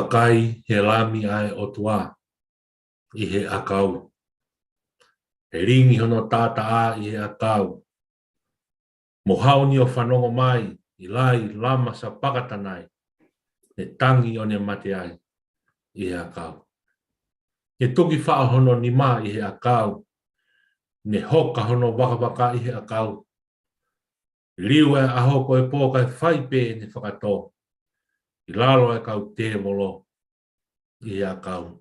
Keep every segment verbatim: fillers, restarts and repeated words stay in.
Kai he Lami ʻa e ʻOtua ʻi he ʻakau. He lingi hono taʻataʻa ʻi he ʻakau. Mo haʻu ni ʻo fanongo mai, ʻIlai, lama sapakatanai. Ne tangi ʻo ne mate ai ʻi he ʻakau. Ne tuki faʻo hono nima ʻi he ʻakau. Ne hoka hono vakavaka ʻi he ʻakau. Liliu e ʻaho ko e pō kae fai pē ʻene fakatō ʻi lalo e kau tēvolo ʻi he ʻakau.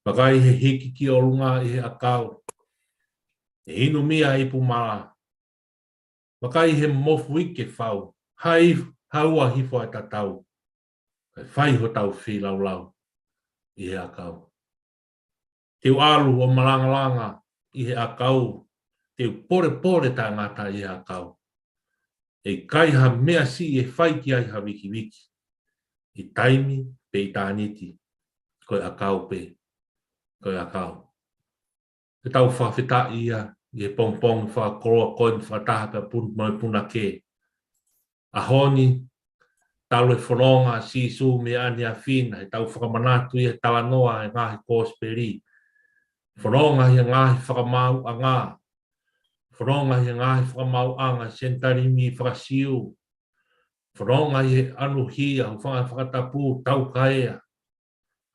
Vakai he hiki ki ʻolunga ʻi he ʻakau. ʻE inu mei ai pumala. Vakai he mofuike fau. Hai haua hifo e tatau. Kae fai hotau feilaulau ʻi he ʻakau. Te u ʻalu ʻo malangalanga ʻi he ʻakau. Te u polepole taʻengata ʻi he ʻakau. ʻE ʻikai ha meʻa siʻi ʻe fai ki ai ha vikiviki. ʻI taimi pe ʻitāniti. Ko e ʻakau pē. Ko e ʻakau. Ke tau fakafetaʻi ia ʻi he pongipongi fakakoloa ko eni fakataha pea pun-, mo e punake. ʻAho ni, talu e fononga ʻa Sīsū mei ʻaneafi na, he tau fakamanatu ia he talanoa e ngaahi kosipeli. Fononga ʻi he ngaahi fakamaauʻanga. Fononga ʻi he ngaahi fakamaauʻanga Senitalimi faka-Siu. Fononga ʻi he ʻanuhia, hūfanga he fakatapu, taukaea.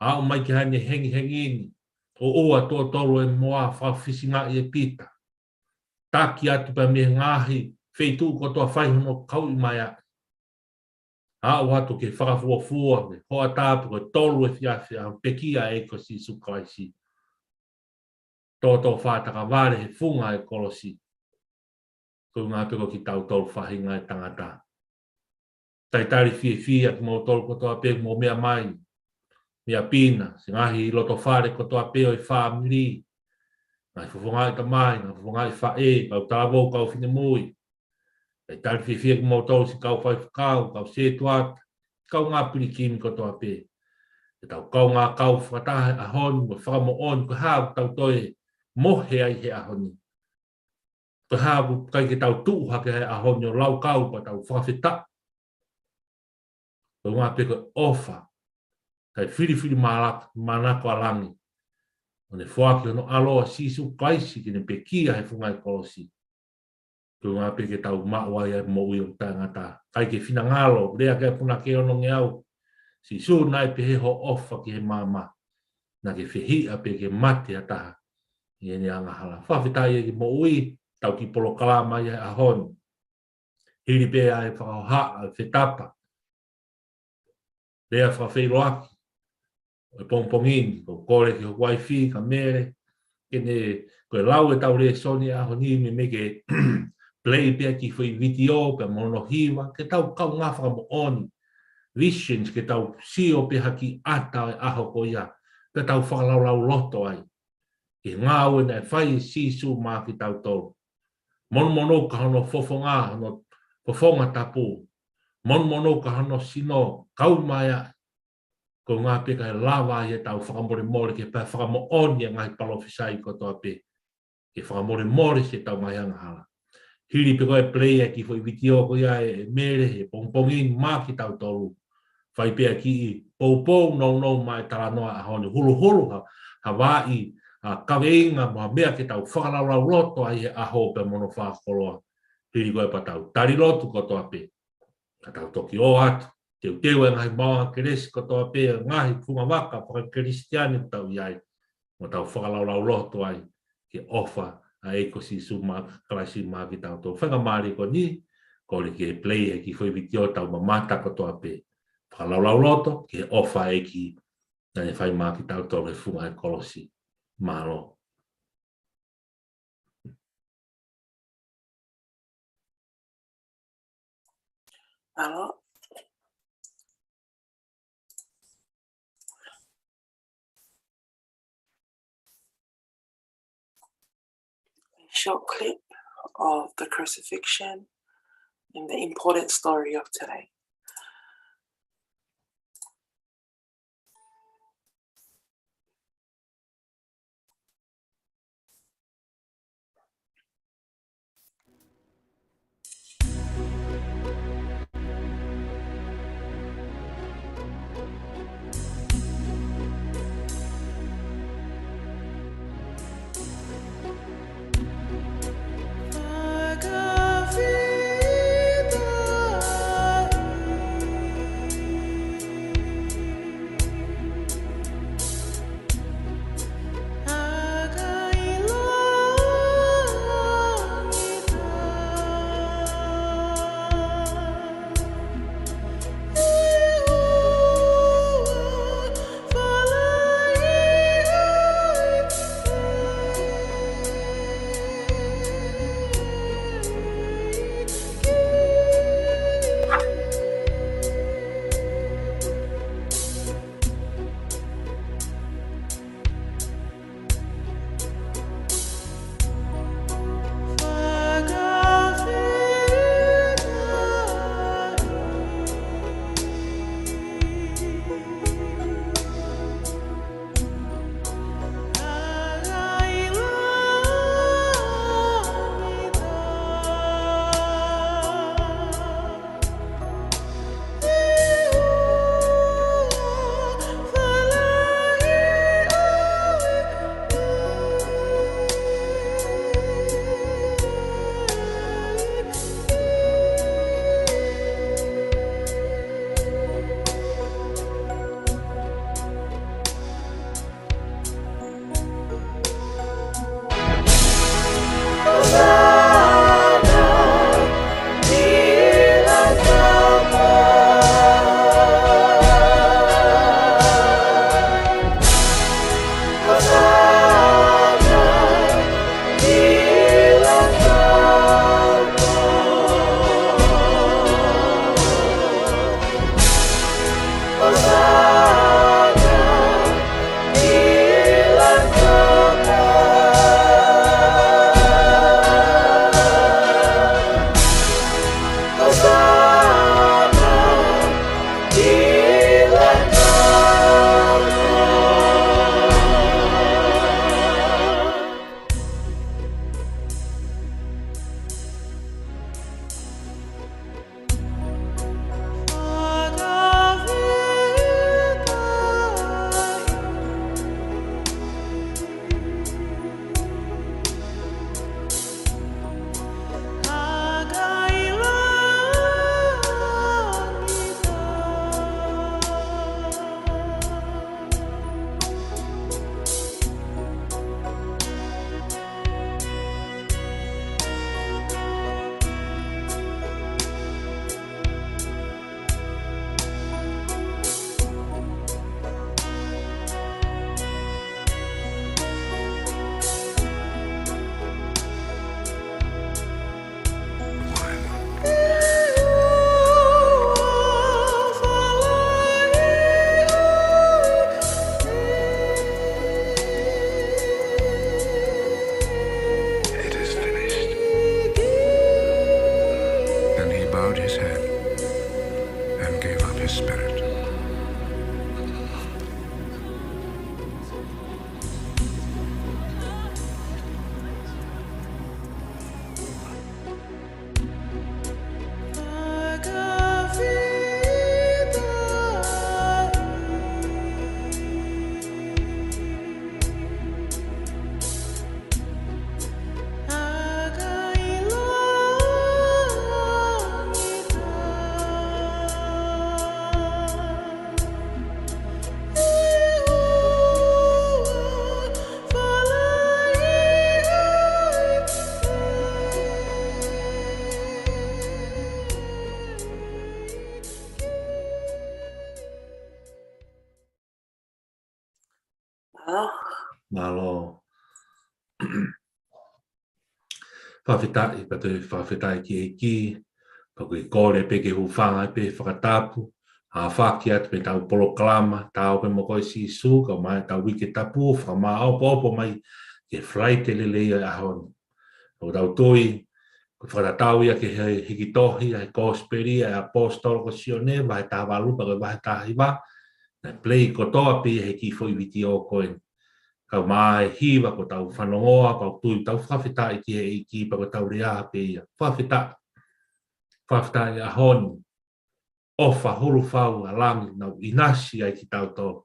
Aʻu mai ki haʻane hengihengi ni, ʻo ʻoua tuʻo tolu e moa fakafisingaʻi ʻe Pita. Taki atu pea mei he ngaahi feituʻu kotoa fai hono kauʻi mai ai. Aʻu atu ki he fakafuofua, ki he hoʻatā pe ko e tolu efiafi ʻa e pekia ʻa e ʻEiki ko Sīsū Kalaisi. Tōtōfā takavale he funga e kolosi. Ko e ʻuhinga pē ko kitautolu faʻahinga e tangata. Talitali fiefia kimoutolu kotoa pē mou meʻa mai. Meʻa pina, siʻi ngaahi lotofale kotoa pē ʻo e fāmili. Ngaahi fofongaʻi tamai, ngaahi fofongaʻi faʻē, kau talavou, kau finemui. Talitali fiefia kimoutolu siʻi kau faifekau, kau sētuata, kaungā pilikimi kotoa pē. Ke tau kaungā kau fakataha he ʻaho ni, mo fakamoʻoni, ko e hā ʻoku tau toe mohe ai he ʻaho ni. Ko e hā ʻoku ʻikai ke tau tuʻu hake he ʻaho ni ʻo laukau pea tau fakafetaʻi. Ko e ʻuhinga pē ko e ʻofa. Kae filifili mālak-, manako ʻa langi. ʻO ne foaki hono ʻAlo ʻa Sīsū Kalaisi ke ne pekia he funga e kolosi. Ko e ʻuhinga pē ke tau maʻu ai ʻa e moʻui ʻo taʻengata. ʻIkai ke finangalo, lea ki ai e punake onongeau. Sīsū naʻe pehē hoʻo ʻofa ki he maama. Naʻa ke fehiʻa pē ke mate ha taha. ʻI heʻene angahala. Fakafetaʻi ʻEiki moʻui, tau kiʻi polokalama ia he ʻaho ni. Hili pē ʻa e fakahohaʻa, fetapa. Lea fakafeʻiloaki. ʻO e pongipongi ni, ko e kole ki hoku uaifi, ka Mele. Ke ne, ko e lau e tau lēsoni ʻaho ni, meimei ke play pē ʻa e kiʻi foʻi vitiō, pea mo hono hiva, ke tau kaungā fakamoʻoni. Visions, ke tau sio pē ha kiʻi ʻata ʻo e ʻaho ko ia. Pea tau fakalaulauloto ai. Ki he ngāue naʻe fai ʻe Sīsū maʻa kitautolu. Monumonuka hono fofonga, hono fofonga tapu. Monumonuka hono sino, kau mai ai. Ko e ʻuhinga pē kae lava ai ʻetau fakamolemole, ke pehē fakamoʻoni ʻa e ngaahi palōfisai kotoa pē. Ke fakamolemole siʻetau ngaahi angahala. Hili pē ko e play ʻa e kiʻi foʻi vitiō ko ia ʻe Mele he pongipongi ni maʻa kitautolu. Fai pē ʻa e kiʻi poupou nounou maʻa e talanoa ʻaho ni, huluhulu ha, ha vaʻi, ha kaveinga mo ha meʻa ke tau fakalaulauloto ai he ʻaho pea mo hono fakakoloa. Hili ko ia pea tau tali lotu kotoa pē. Ka tau toki ō atu, teuteu e ngaahi maoa kelesi kotoa pē, ngaahi fungavaka fakaKalisitiane ʻoku tau ʻi ai. Mo tau fakalaulauloto ai ki he ʻofa ʻa e ʻEiki ko Sīsū maʻa, Kalaisi maʻa kitautolu. Faingamālie ko eni, kole ke play e kiʻi foʻi vitiō tau mamata kotoa pē. Fakalaulauloto ki he ʻofa ʻa e ʻEiki naʻa ne fai maʻa kitautolu he funga e kolosi. Mālō. Hello. A short clip of the crucifixion and the important story of today. Fakafetaʻi, pea toe fakafetaʻi ki he ʻEiki, pea ko e kole pē ke hūfanga pē he fakatapu, ʻa e fakahoko atu pē ʻetau polokalama, Ta ō pē mo koe Sīsū, kae ʻumaʻā ʻetau uike tapu, fakamāʻopoʻopo mai ki he Falaite Lelei ʻo e ʻaho ni. ʻOku tau tui, ko e fakatatau ia ki he hiki tohi ʻa e Kosipeli ʻa e ʻAposetolo ko Sione, vahe taha valu pea ko e vahe taha hiva, naʻe play kotoa pē ia he kiʻi foʻi vitiō ko eni. Kae ʻumaʻā e hiva kuo tau fanongoa, pea ʻoku tau fakafetaʻi ki he ʻEiki pea ko ʻetau lea pē ia. Fakafetaʻi. Fakafetaʻi he ʻaho ni. ʻOfa hulu fau ʻa langi naʻa nau ʻinasi ai kitautolu.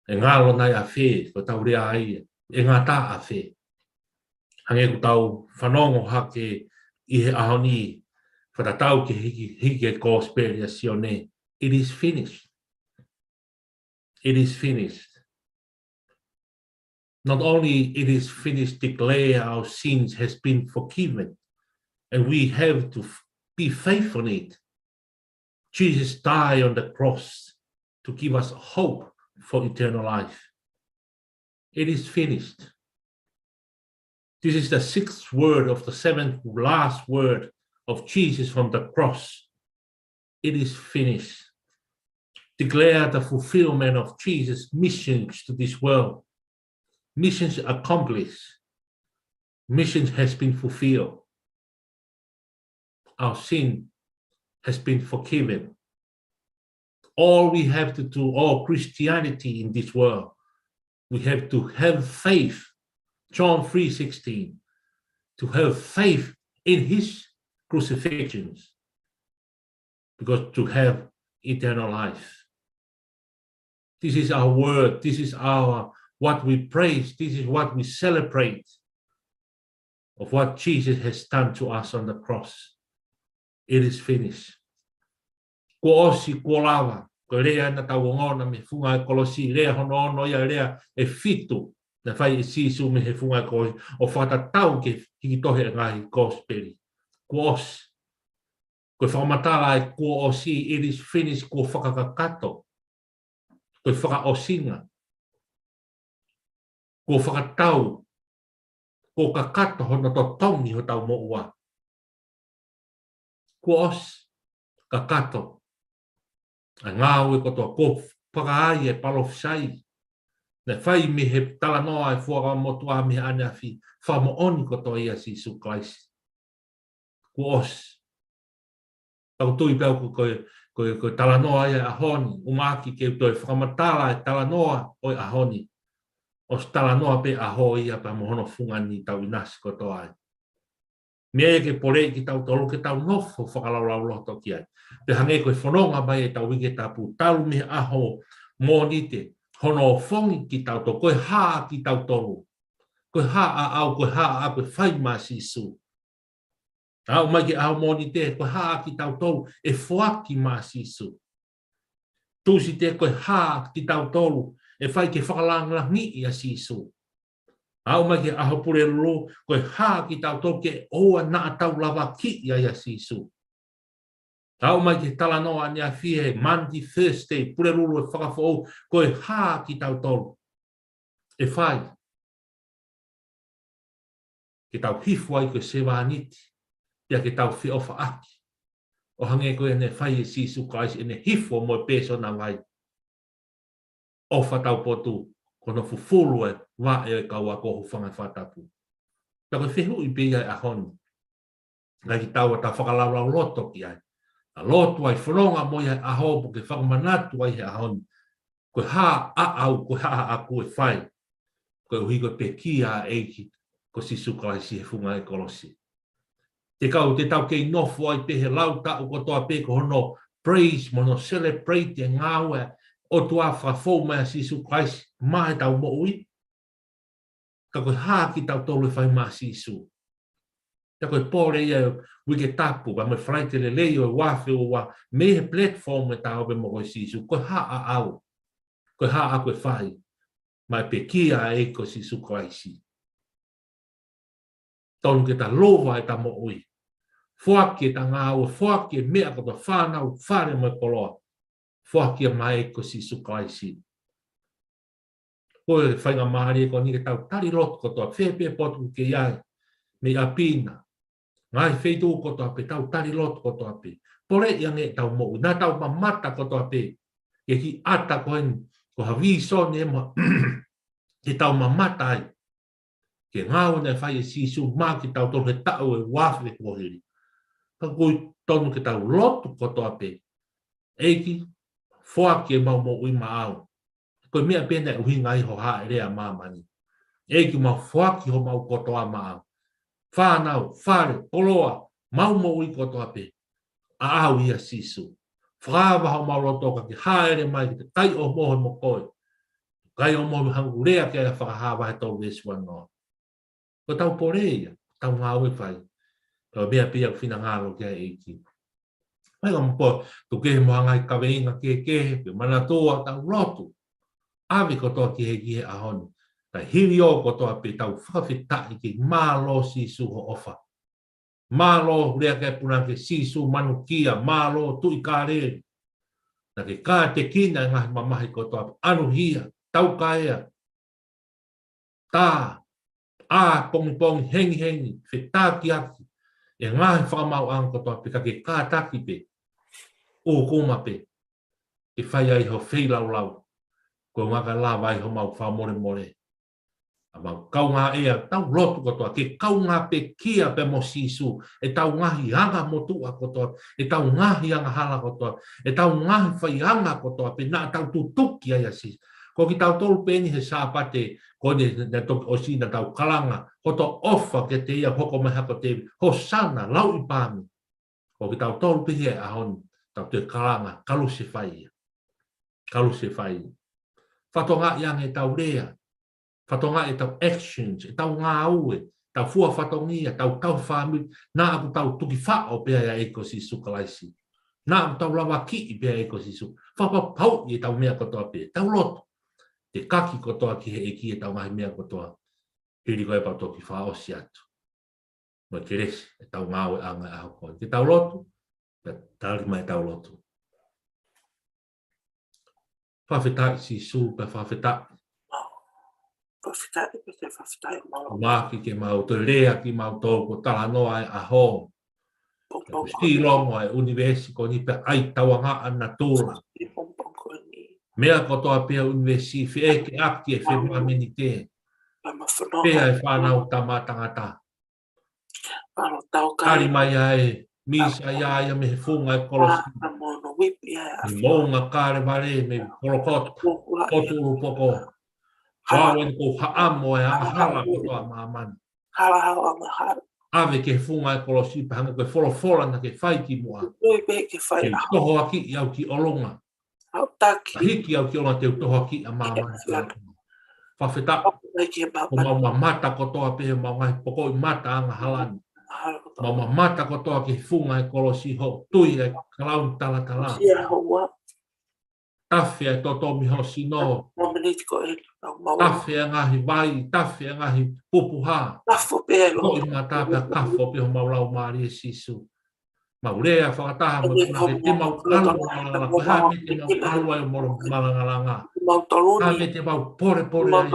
ʻE ngalo nai ʻafē, ko ʻetau lea ia. ʻE ngata ʻafē. Hangē ko ʻetau fanongo hake ʻi he ʻaho ni, fakatatau ki he hiki, hiki ʻa e Kosipeli ʻa Sione. It is finished. It is finished. Not only it is finished, declare our sins has been forgiven. And we have to f-, be faithful in it. Jesus died on the cross to give us hope for eternal life. It is finished. This is the sixth word of the seventh last word of Jesus from the cross. It is finished. Declare the fulfillment of Jesus' missions to this world. Missions accomplished. Missions has been fulfilled. Our sin has been forgiven. All we have to do, all Christianity in this world, we have to have faith, John three sixteen, to have faith in his crucifixions, because to have eternal life. This is our word. This is our, what we praise. This is what we celebrate of what Jesus has done to us on the cross. It is finished. Kuo ʻosi, kuo lava. Ko e lea naʻa tau ongona mei he funga ʻo e kolosi, lea hono ono ia, lea ʻe fitu naʻe fai ʻe Sīsū mei he funga ʻo e kolosi, ʻo fakatatau ki he hiki tohi ʻa e ngaahi Kosipeli. Kuo ʻosi. Ko e fakamatala ʻa e kuo ʻosi, it is finished, kuo fakakakato. Ko e fakaʻosinga. Kuo fakatau. Kuo kakato hono totongi hotau moʻua. Kuo ʻosi, kakato. ʻA e ngāue kotoa, kuo fakahā ʻe he palōfisai naʻe fai mei he talanoa ʻa e Fuakava Motuʻa mei he ʻaneafi, fakamoʻoni kotoa ia ʻia Sīsū Kalaisi. Kuo ʻosi. Pea ʻoku ou tui pē au ko e, ko e, ko e talanoa ia ʻo e ʻaho ni, ʻumaʻā ke u toe fakamatala e talanoa ʻo e ʻaho ni. ʻOsi talanoa pē ʻaho ia pea mo hono fungani, tau ʻinasi kotoa ai. Meʻa ia ke poleʻi kitautolu ke tau nofo fakalaulauloto ki ai. Pea hangē ko e fononga mai ʻetau uike tapu, talu mei he ʻaho Mōnite, hono ʻofongi kitautolu, ko e hā kitautolu. Ko e hā ʻaʻau, ko e hā ʻaʻau kuo fai maʻa Sīsū. Aʻu mai ki he ʻaho Mōnite, ko e hā kitautolu ʻe foaki maʻa Sīsū. Tūsite, ko e hā kitautolu ʻe fai ke fakalāngilangiʻi ʻa Sīsū. Aʻu mai ki he ʻaho Pulelulu, ko e hā kitautolu ke ʻoua naʻa tau lavakiʻi ai ʻa Sīsū. Aʻu mai ki he talanoa ʻaneafi he Monday, Thursday, Pulelulu ʻo e Fakafoʻou, ko e hā kitautolu ʻe fai ke tau hifo ai ko e sevāniti, pea ke tau feʻofaʻaki. ʻO hangē ko ia naʻe fai ʻe Sīsū Kalaisi ʻene hifo mo e pēsona vai. ʻOfa taupotu, ko hono fufulu e vaʻe ʻo e kau ako, hūfanga he fakatapu. Pea ko e fehuʻi pē ia ʻo e ʻaho ni. Naʻe ʻikai ke tau ʻatā fakalaulauloto ki ai. ʻA lotu ai, fononga mo ia he ʻaho, pe ko e fakamanatu ai he ʻaho ni. Ko e hā ʻaʻau, ko e hā ʻaʻaku ʻe fai. Koeʻuhi ko e pekia ʻa e ʻEiki ko Sīsū Kalaisi he funga ʻo e kolosi. Te tau, te tau kei nofo ai pē he lau taʻu kotoa pē ko hono praise mo hono celebrate e ngāue ʻa e ʻOtua fakafou mai ʻa Sīsū Kalaisi maʻa ʻetau moʻui. Ka ko e hā kitautolu ʻe fai maʻa Sīsū. Pea ko e pole ia ʻo e uike tapu, pea mo e Falaite Lelei ʻo e ua afe ua ua, mei he platform ʻo e Ta ō pē mo koe Sīsū, ko e hā ʻaʻau, ko e hā ʻaʻaku ʻe fai, maʻa e pekia ʻa e ʻEiki ko Sīsū Kalaisi. Tonu ke ta lava ʻeta moʻui. Foaki ʻeta ngāue, foaki e meʻa kotoa, fānau, fale mo e koloa. Foaki ia maʻa e ʻEiki ko Sīsū Kalaisi. Ko e faingamālie ko eni ke tau tali lotu kotoa, fē pē potu ʻoku ke ʻi ai, mei ʻapi na, ngaahi feituʻu kotoa pē, tau tali lotu kotoa pē. Poleʻi ange ʻetau moʻui, naʻa tau mamata kotoa pē ki he kiʻi ʻata ko eni, ko ha vīsone ʻe moa ke tau mamata ai ki he ngāue naʻe fai ʻe Sīsū maʻa kitautolu he taʻu ʻe uaafe kuohili. Ka ʻoku totonu ke tau lotu kotoa pē, ʻEiki, foaki ʻemau moʻui maʻau. Ko e meʻa pē naʻe ʻuhinga ai ho hāʻele ʻa māmani. ʻEiki, mau foaki homau kotoa maʻau. Fānau, fale, koloa, mau moʻui kotoa pē, ʻaʻau ia Sīsū. Fakaava homau loto ka ke hāʻele mai ke te kai ʻo mohe mo koe. Kai ʻo mohe mo hangē ko e lea ki ai ʻa Fakahā vahe tolu veesi uanoa. Ko ʻetau pole ia, ʻetau ngāue fai. Ka meʻa pē ia ʻoku finangalo ki ai ʻEiki. Mai ka mo potu kehe mo e ngaahi kaveinga kehekehe, pea manatua ʻetau lotu. ʻAve kotoa ki he, ki he ʻaho ni. Ka hili ʻo kotoa pē tau fakafetaʻi ki he mālō Sīsū ho ʻofa. Mālō lea ki he punake Sīsū manukia, mālō Tuʻi Kāleli. Naʻa ke kātekina e ngaahi mamahi kotoa pē, ʻalu hia, taukaea, tā, ʻā pongipongi, hengihengi, fetākiaki, e ngaahi fakamaauʻanga kotoa pē ka ke kātaki pē, ʻukuma pē, ke fai ai ho feilaulau, ko e ʻuhinga ka lava ai homau fakamolemole. ʻA mau kaungā ʻea, tau lotu kotoa, ke kaungā pekia pē mo Sīsū, ʻetau ngaahi anga motuʻa kotoa, ʻetau ngaahi angahala kotoa, ʻetau ngaahi faianga kotoa, pea naʻa tau tutuki ai ʻa Sīsū. Ko kitautolu pē eni he Sāpate, ko eni naʻe toki ʻosi naʻa tau kalanga, ko hoto ʻofa kiate ia hoko mai hako te, Hōsana, lauʻi pāmi. Ko kitautolu pē he ʻaho ni, tau toe kalanga, kalusefai ia. Kalusefai ia. Fatongia ange ʻetau lea, fatongia ʻetau actions, ʻetau ngāue, tau fua fatongia, tau kau fāmili, naʻa ʻoku tau tuki faʻo pē ia ʻEiki ko Sīsū Kalaisi. Naʻa ʻoku tau lavakiʻi pē ia ʻEiki ko Sīsū. Fakapapauʻi ʻetau meʻa kotoa pē, tau lotu. Te kaki kotoa ki he ʻEiki ʻetau ngaahi meʻa kotoa. Hili ko ia pea toki fakaʻosi atu. Mo e kelesi, ʻetau ngāueʻanga ʻaho ko eni. Ke tau lotu, pea tali mai ʻetau lotu. Fakafetaʻi Sīsū, pea fakafetaʻi. Fakafetaʻi, pea te fakafetaʻi mau. Māki ke mau toe lea kimautolu ko e talanoa e ʻaho. Pea ko e silongo e ʻunivēsi ko eni pea ʻai tauangaʻa natula. Meʻa kotoa pē ʻa e ʻunivēsi, feʻekeʻaki e femāmenite. Pea e fānau tama tangata. Tali mai ai, Mīsaia ia mei he funga e kolosi. Mei he moʻunga Kalevale, mei Kolokota, potu ʻulupoko. Ko au eni ʻoku ou haʻamo e angahala kotoa ʻa māmani. ʻAve ki he funga e kolosi pea hangē ko e folofola naʻa ke fai kimuʻa. Ke tohoakiʻi au ki ʻolunga. Ka hiki au ki ʻolunga te u tohoakiʻi ʻa māmani. Fakafetaʻi. Ko mau mamata kotoa pē, mau ngaahi pokoʻi mata angahala ni. Mau mamata kotoa ki he funga e kolosi, hoʻo tui e kalauni talatala. Tafe e toto mei ho sino. Tafe e ngaahi vai, tafe e ngaahi pupuha. Koʻi mata pea kafo pē homau laumālie Sīsū. Mau lea fakataha mo e punake te mau ʻalu malangalanga, ko e hā e meʻa te mau ʻalu ai ʻo malangalanga. Hā e meʻa te mau polepole ai.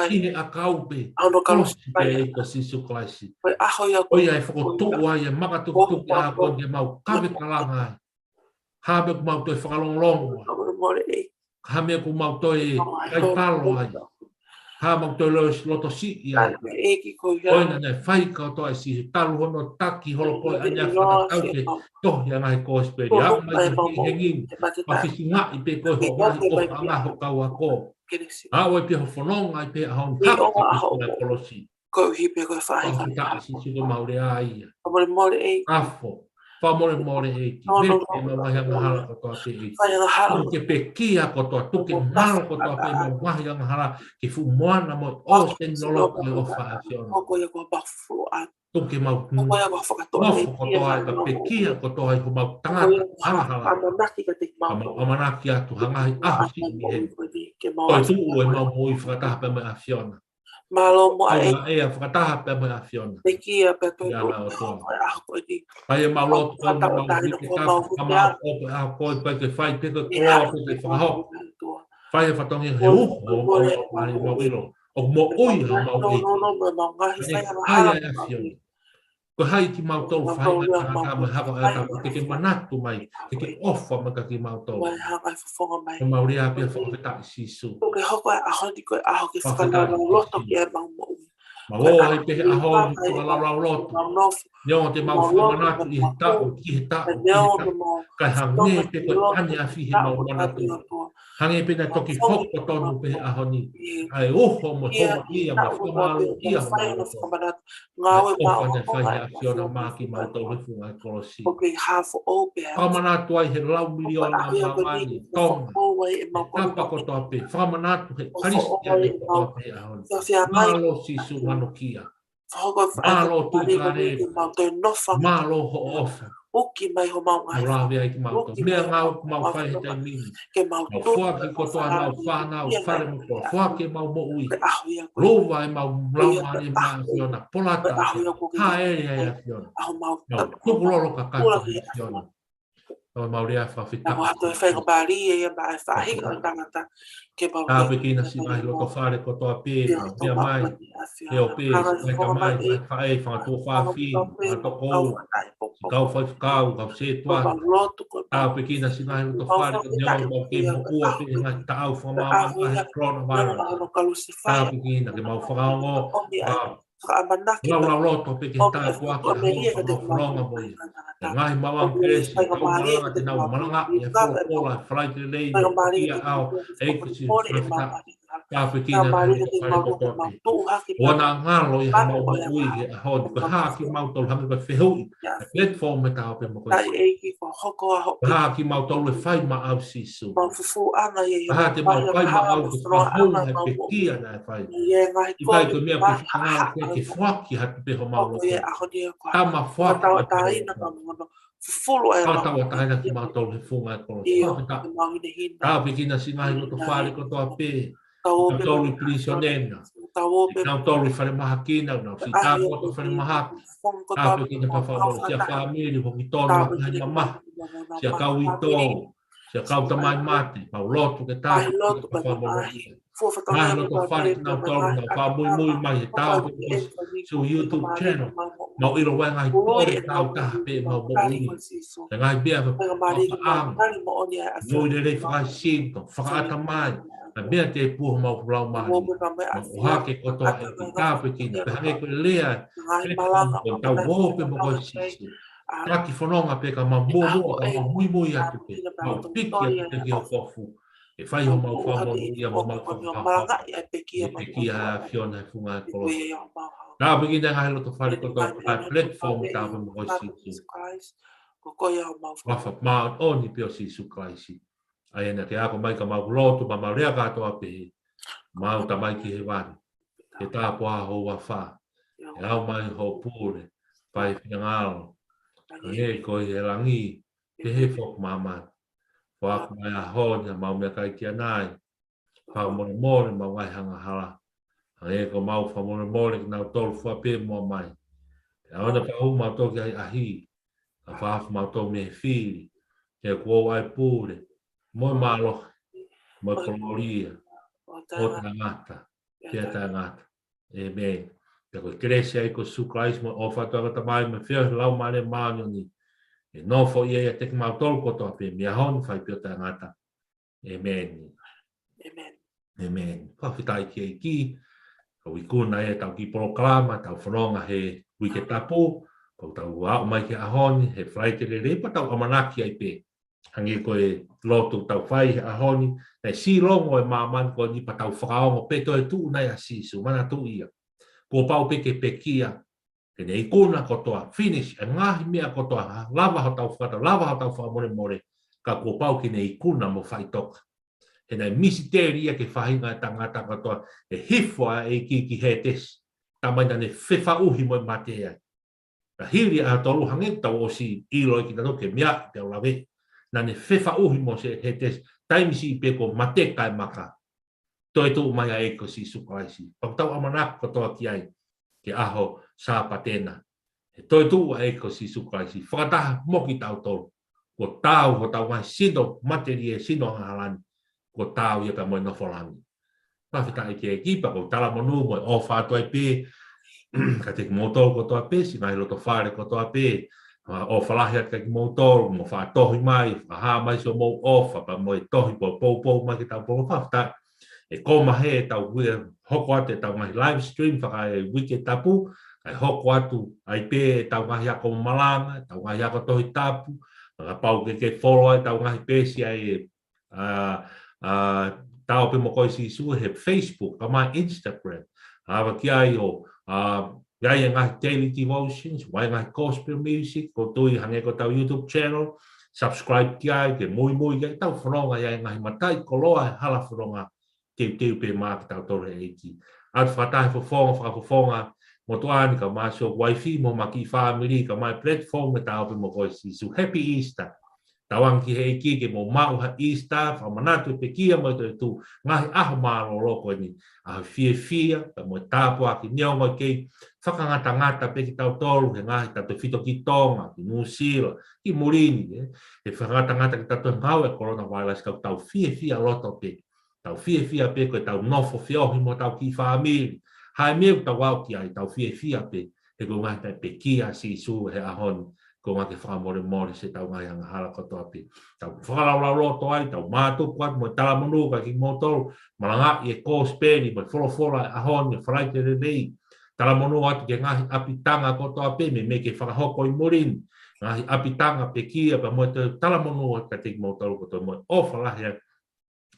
ʻI he ʻakau pē, kolosi pē ʻEiki ko Sīsū Kalaisi. Ko ia ʻe fokotuʻu ai e makatukutuku ʻa ko eni ke mau kave kalanga ai. Hā e meʻa ʻoku mau toe fakalongolongo ai. Hā e meʻa ʻoku mau toe kaipalo ai. Hā mau toe loto siʻi ai. Ko ia naʻe fai kotoa ʻe Sīsū talu hono taki holoki ʻa e ʻaho naʻa tau ke tohi ʻa e ngaahi kosipeli. Aʻu mai ki he hengihengi. Mafesingaʻi pē koe hoʻo ngaahi ʻofaʻanga ho kau ako. Aʻu ai pē ho fononga ai pē ʻaho ni hake ki he kolosi. Koeʻuhi pē ko e faʻahinga. Fakafetaʻi Sīsū ko mau lea ia. Fakamolemole ʻEiki. Kafo. Fakamolemole ʻEiki. Meke mau ngaahi angahala kotoa pē ʻEiki. Tuku ke pekia kotoa, tuku ke ngalo kotoa pē mau ngaahi angahala ki he fuʻu moana mo e ʻōseni loloto ʻo e ʻofa ʻa e ʻAfiona. Tuku ke mau nofo kotoa ai ka pekia kotoa ai homau tangata angahala. Ka mau ʻamanaki atu ha ngaahi ʻaho siʻi mei heni. Ko e tuʻu ʻemau moʻui fakataha pē mo e ʻAfiona. Mālō mo e ʻEiki. Ko e ʻEiki fakataha pē mo e ʻAfiona. Pekia pē ʻa e ʻOtua. Pea ʻi heʻemau lotu ko eni mau hiki tapu ka mau ʻofa ʻa koe pea ke fai pē ko e koloa pē ke fakahoko. Fai e fatongia he uho ʻo homau laumālie, mau ʻilo ʻoku moʻui ʻa homau ʻEiki. Ko e hā ʻa e ʻAfiona? Ko hai kimautolu, faʻahinga tangata mo e hako ʻa e ʻOtua, te ke manatu mai, te ke ʻofa mai kia kimautolu. Ko e mau lea pē ʻa e fakafetaʻi, Sīsū. Fakafetaʻi, Sīsū. Mau ō ai pē he ʻaho ni, fakalaulauloto. Neongo te mau fakamanatu ʻi he taʻu ki he taʻu ki he taʻu, kae hangē pē ko e ʻaneafi heʻemau manatu. Hangē pē naʻe toki hoko tonu pē he ʻaho ni ʻa e uho mo e houngaʻia mo e fakamālō ʻi homau loto. Ngāue ʻofa naʻe fai ʻe he ʻAfiona maʻa kimautolu he funga ʻo e kolosi. Fakamanatu ai he lau miliona ʻa māmani, Tonga, he tapa kotoa pē. Fakamanatu he Kalisitiane kotoa pē he ʻaho ni. Mālō Sīsū, manukia. Mālō Tuʻi Kāleli. Mālō hoʻo ʻofa. Mau lave ai kimautolu. Meʻangāue ʻoku mau fai he taimi ni. Mau foaki kotoa ʻemau fānau, fale mo e koloa. Foaki ʻemau moʻui. Lava ʻemau laumālie maʻa e ʻAfiona, Polataivai. Hāʻele ai ʻa e ʻAfiona. Mau tukulolo kakato ki he ʻAfiona. Mau lea fakafetaʻi. Tāpuekina siʻi ngaahi loto fale kotoa pē, mau meʻa mai. He ʻoku pē, siʻi ngaahi tamai, ngaahi faʻē, fanga tuofāfine, fanga tokoua, siʻi kau faifekau, kau sētuata. Tāpuekina siʻi ngaahi loto fale, neongo ʻemau kei moʻua pē he ngaahi taʻau fakamāmani ʻa e coronavirus. Tāpuekina ke mau fakaongo, mau laulauloto pē ke tāpuaki ʻa e fononga mo ia. ʻE ngaahi maʻu angelesi, kau malanga te nau malangaʻi ʻa e folofola, falaite lelei, ʻia ʻao, ʻEiki Sīsū, fakafetaʻi. Tāpuekina e ngaahi loto fale kotoa pē. ʻOua naʻa ngalo ʻi heʻemau moʻui he ʻaho ni, ko e hā kimautolu, hangē ko e fehuʻi ʻa e platform ʻa e Ta ō pē mo koe. Ko e hā kimautolu ʻe fai maʻau, Sīsū? Ko e hā te mau fai maʻau ke fakahounga e pekia naʻe fai? ʻIkai ko e meʻa pē ke fakangalo koe ke foaki atu pē homau loto. Tama, foaki atu homau loto. Fakatauʻatāina kimautolu he funga ʻo e kolosi. Fakafetaʻi. Tāpuekina siʻi ngaahi loto fale kotoa pē. Kinautolu ʻi pilīsone na. Kinautolu ʻi falemahaki na, nau siʻi tākoto falemahaki. Tāpuekina pea fakamolemole siʻa fāmili, hoki tonu ʻa e ngaahi mamahi. Siʻa kau uitou, siʻa kau tamai mate, mau lotu ke tāpuekina pea fakamolemole. Ngaahi loto fale kinautolu, nau fakamuimui mai he Ta ō pē mo koe, siʻi YouTube channel. Mau ʻilo ʻoku ʻi ai e ngaahi pole tāutaha pē ʻemau moʻui. ʻA e ngaahi meʻa fakaʻamu, moʻui lelei fakaesino, fakaʻatamai, ʻa e meʻa tēpū homau laumālie. Mau ʻohake kotoa ʻEiki, tāpuekina, pea hangē ko e lea ʻa e ʻEiki, ko ʻetau ō pē mo koe Sīsū. Taki fononga pē ka mau muimui, ka mau muimui atu pē, mau piki atu pē ki ho kofu. ʻE fai homau fakamoʻoni mo homau fakapapau. ʻE pekia ʻa e ʻAfiona he funga ʻo e kolosi. Tāpuekina e ngaahi loto fale kotoa pē he platform ʻa e Ta ō pē mo koe Sīsū. Huafa māʻoniʻoni pē ʻo Sīsū Kalaisi. ʻA ia naʻa ke ako mai ka mau lotu, mau lea kātoa pē. ʻEmau Tamai ʻoku ʻi hēvani. Ke tāpuhā ho huafa. Ke aʻu mai hoʻo pule. Fai ho finangalo. Hangē ko ia ʻi he langi, pehē foki ʻi māmani. Foaki mai he ʻaho ni haʻamau meʻakai ki ʻanai. Fakamolemole ʻemau ngaahi angahala. Hangē ko ʻemau fakamolemole kinautolu ʻoku fua pē muʻa mai. Pea ʻoua naʻa fakahū kimautolu ki he ʻahiʻahi. Ka fakahaofi kimautolu mei he fili. He ʻoku ʻoʻou ʻa e pule, mo e mālohi, mo e kolōlia, ʻo taʻengata pea taʻengata. ʻĒmeni. Pea ko e kelesi ʻa e ʻEiki ko Sīsū Kalaisi mo e ʻofa ʻa e ʻOtua ko e Tamai mo e feohi ʻa e Laumālie Māʻoniʻoni, ʻe nofoʻia ʻiate kimautolu kotoa pē mei he ʻaho ni ʻo fai pē ʻo taʻengata. ʻĒmeni. ʻĒmeni. Fakafetaʻi ki he ʻEiki. Kuo ikuna ʻetau kiʻi polokalama, tau fononga he Uike Tapu, kuo tau aʻu mai ki he ʻaho ni, he Falaite Lelei, pea tau ʻamanaki ai pē. Hangē ko e lotu ʻoku tau fai he ʻaho ni, naʻe silongo e māmani ko eni pea tau fakaongo pē toetuʻu nai ʻa Sīsū, manatuʻi ia. Kuo pau pē ke pekia, ke ne ikuna kotoa, finish, e ngaahi meʻa kotoa, lava hotau fakata, lava hotau fakamolemole, ka kuo pau ke ne ikuna mo faʻitoka. He naʻe misiteli ia ki he faʻahinga ʻo e tangata kotoa, ʻe hifo ʻa e ʻEiki ki Hētesi, taimi naʻa ne fefaʻuhi mo e mate ai. Pea hili ʻaho tolu hangē ʻoku tau ʻosi ʻilo ʻe kitautolu ke meʻa pea u lave. Naʻa ne fefaʻuhi mo Hētesi, taimi siʻi pē kuo mate kae maka. Toetuʻu mai ʻa e ʻEiki ko Sīsū Kalaisi. Pea ʻoku tau ʻamanaki kotoa ki ai, ki he ʻaho Sāpate na. He toetuʻu ʻa e ʻEiki ko Sīsū Kalaisi. Fakataha mo kitautolu. Kuo taau hotau ngaahi sino matelie, sino angahala ni. kuo taau ia pea mo e nofo langi. Fakafetaʻi ki he ʻEiki pea ʻoku ou talamonū mo e ʻofa atu ai pē kiate kimoutolu kotoa pē, siʻi ngaahi loto fale kotoa pē, ʻofa lahi atu kiate kimoutolu, mou faʻa tohi mai, fakahā mai siʻomou ʻofa, pea mo e tohi poupou mai ke tau poupou fakafetaʻi. ʻE koma hē ʻetau ui, ʻe hoko atu ʻetau ngaahi live stream fakaʻuike tapu, kae hoko atu ai pē ʻetau ngaahi ako malanga, ʻetau ngaahi ako Tohi Tapu, kapau ʻoku ke follow ʻetau ngaahi peesi ʻa e, ʻa, ʻa, Ta Ō Pē Mo Koe Sīsū he Facebook, kae ʻumaʻā Instagram. ʻAve ki ai ʻo, ʻa, ʻi ai e ngaahi daily devotions, ʻi ai e ngaahi gospel music, ʻoku ou tui hangē ko ʻetau YouTube channel, subscribe ki ai, ke muimui ki ai ʻetau fononga, ʻi ai e ngaahi mataʻikoloa he hala fononga, teuteu pē maʻa kitautolu ʻe he ʻEiki. ʻOatu fakataha e fofonga, fakafofonga, motuʻa ni kae ʻumaʻā siʻoku uaifi mo homa kiʻi fāmili, kae ʻumaʻā e platform ʻa e Ta Ō Pē Mo Koe Sīsū. Happy Easter. Tauange ki he ʻEiki ke mou maʻu ha Easter, fakamanatu e pekia mo e toetuʻu, ngaahi ʻaho mālōlō ko eni, ʻaho fiefia, pea mo e tāpuaki, neongo ʻoku kei fakangatangata pē kitautolu he ngaahi tautefito ki Tonga, ki Nuʻu Sila, ki muli ni, ē. ʻE fakangatangata kitautolu he ngāue ʻa e coronavirus, ka ʻoku tau fiefia loto pē. Tau fiefia pē ko ʻetau nofo feohi mo hotau kiʻi fāmili. Ha meʻa ʻoku tau aʻu ki ai, tau fiefia pē. He ko e ngaahi taʻe pekia ʻa Sīsū he ʻaho ni, ko e ngaahi ke fakamolemole siʻetau ngaahi angahala kotoa pē. Tau fakalaulauloto ai, tau mātuku atu mo e talamonū kiate kimoutolu, malangaʻi e kosipeli mo e folofola ʻa e ʻaho ni, Falaite Lelei. Talamonū atu ki he ngaahi ʻapitanga kotoa pē, meimei ke fakahoko ʻi muli ni. Ngaahi ʻapitanga pekia pea mo e toe talamonū atu kiate kimoutolu kotoa mo e ʻofa lahi atu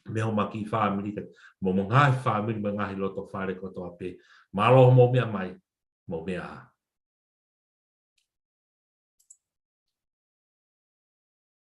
mei homa kiʻi fāmili kae, mo homa ngaahi fāmili mo e ngaahi loto fale kotoa pē. Mālō hoʻomou meʻa mai, mou meʻa ā.